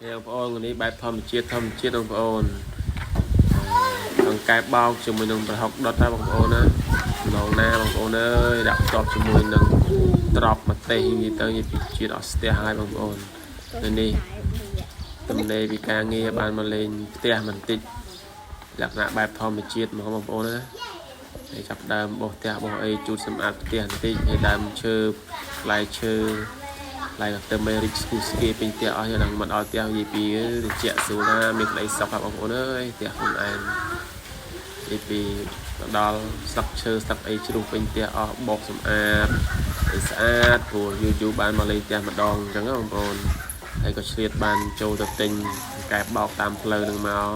នេះបងប្អូននេះបែបធម្មជាតិធម្មជាតិបងប្អូនអង្កែបោកជាមួយនឹងប្រហុកដុតហើយបងប្អូនណាម្ដងណាបងប្អូនអើយដាក់ផ្ទាប់ជាមួយនឹងត្រប់ម្ទេសនិយាយទៅនិយាយពីជាតិអស់ស្ទះហើយបងប្អូននៅនេះទំនេរពីការងារបានមកលេងផ្ទះបន្តិចលក្ខណៈបែបធម្មជាតិមកបងប្អូនណាហើយចាប់ដើមបោសផ្ទះបោសអីជូតសម្អាតផ្ទះបន្តិចហើយដើមឈើផ្លែឈើ ឡៃក៏ទៅមេរិចស្គូស្គីពេញផ្ទះអស់យ៉ាងមកដល់ផ្ទះនិយាយពីត្រជាក់ស្រួលណាមានក្តីសុខហើយបងប្អូនអើយផ្ទះខ្លួនឯងនិយាយពីទៅដល់ស្លឹកឈើស្លឹកអីជ្រុះពេញផ្ទះអស់បោកសម្អាតឲ្យស្អាតព្រោះយូរយូរបានមកលេងផ្ទះម្ដងអញ្ចឹងណាបងប្អូនហើយក៏ឆ្លៀតបានចូលទៅទិញកែបោកតាមផ្លូវនឹងមក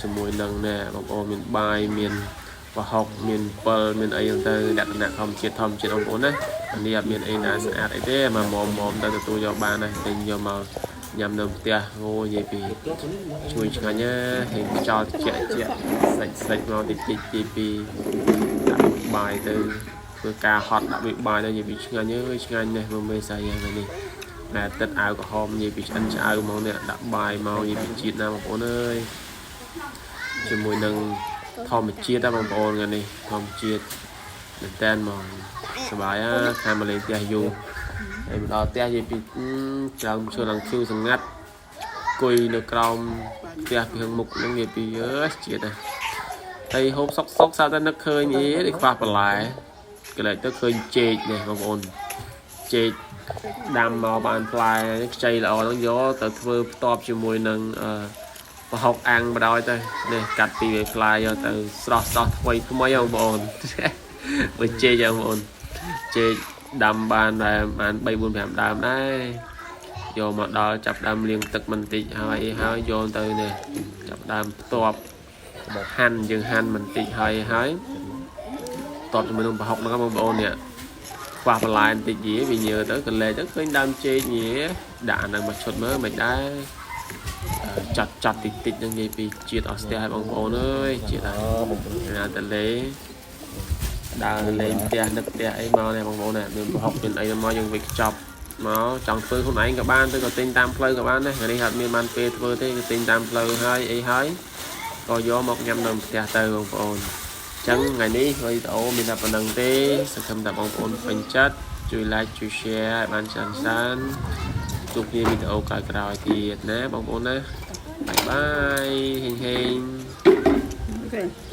ជាមួយនឹងណែបងប្អូនមានបាយមានប្រហុកមានពិលមានអីហ្នឹងទៅលក្ខណៈធម្មជាតិធម្មជាតិបងប្អូនណាអានេះអត់មានអីណាស្អាតអីទេមកមុំមុំទៅទទួលយកបានដែរទិញយកមកញ៉ាំនៅផ្ទះអូនិយាយពីជួយឆ្ងាញ់ណាហេងខ្យល់ត្រជាក់ជាក់សាច់សាច់មកតិចតិចទីពីដាក់បាយទៅធ្វើការហត់ដាក់វាបាយទៅនិយាយពីឆ្ងាញ់អើយឆ្ងាញ់ណាស់មើលមេសាយ៉ាងនេះណែទឹកអាវក្រហមនិយាយពីឆ្អិនឆ្អៅហ្មងនេះដាក់បាយមកនិយាយពីជាតិណាបងប្អូនអើយជាមួយនឹងធម្មជាតិណាបងប្អូនថ្ងៃនេះធម្មជាតិមែនតើហ្មងសប្បាយណាខាងមកលេងផ្ទះយូរហើយមកដល់ផ្ទះនិយាយពីច្រើនឈើឡើងខៀវសងាត់អង្គុយនៅក្រោមផ្ទះពីខាងមុខហ្នឹងនិយាយពីអើយជាតិណាហើយហូបសុកសុកសាតែនឹកឃើញអីដូចខ្វះបន្លែកន្លែងទៅឃើញចេកនេះបងប្អូនចេកដាំមកបានផ្លែខ្ចីល្អហ្នឹងយកទៅធ្វើផ្ទាប់ជាមួយនឹងអឺប្រហុកអាំងបដ ாய் ទៅនេះកាត់ពីវាផ្លែយកទៅស្រស់ស្រស់ថ្មីថ្មីបងប្អូន បើចេកបងប្អូនចេកដាំបានដែរបាន3 4 5ដើមដែរយកមកដល់ចាប់ដើមលាងទឹកបន្តិចហើយអីហើយយកទៅនេះចាប់ដើមផ្ទាប់ហាន់យើងហាន់បន្តិចហើយហើយផ្ទាប់ជាមួយនឹងប្រហុកហ្នឹងបងប្អូននេះខ្វះបន្លែបន្តិចយីវាញើទៅកលែកទៅឃើញដើមចេកញីដាក់អាហ្នឹងមកឈុតមើលមិនដែរចាត់ចាត់តិចតិចហ្នឹងនិយាយពីជាតិអស់ស្ទះហើយបងប្អូនអើយជាតិហើយ បងប្អូន ណាតលេដើរលេងផ្ទះនឹកផ្ទះអីមកនេះបងប្អូនណាមានប្រហុកមានអីមកយើងវិចខ្ចប់មកចង់ធ្វើខ្លួនឯងក៏បានទៅក៏ទិញតាមផ្លូវក៏បានដែរថ្ងៃនេះអត់មានបានពេលធ្វើទេគឺទិញតាមផ្លូវហើយអីហើយក៏យកមកញ៉ាំនៅផ្ទះទៅបងប្អូនអញ្ចឹងថ្ងៃនេះវីដេអូមានតែប៉ុណ្្នឹងទេសង្ឃឹមថាបងប្អូនពេញចិត្តជួយ like ជួយ share ឲ្យបានច្រើនច្រើនជួបគ្នាវីដេអូក្រោយៗទៀតណាបងប្អូនណាbye bye ហេងហេង Okay.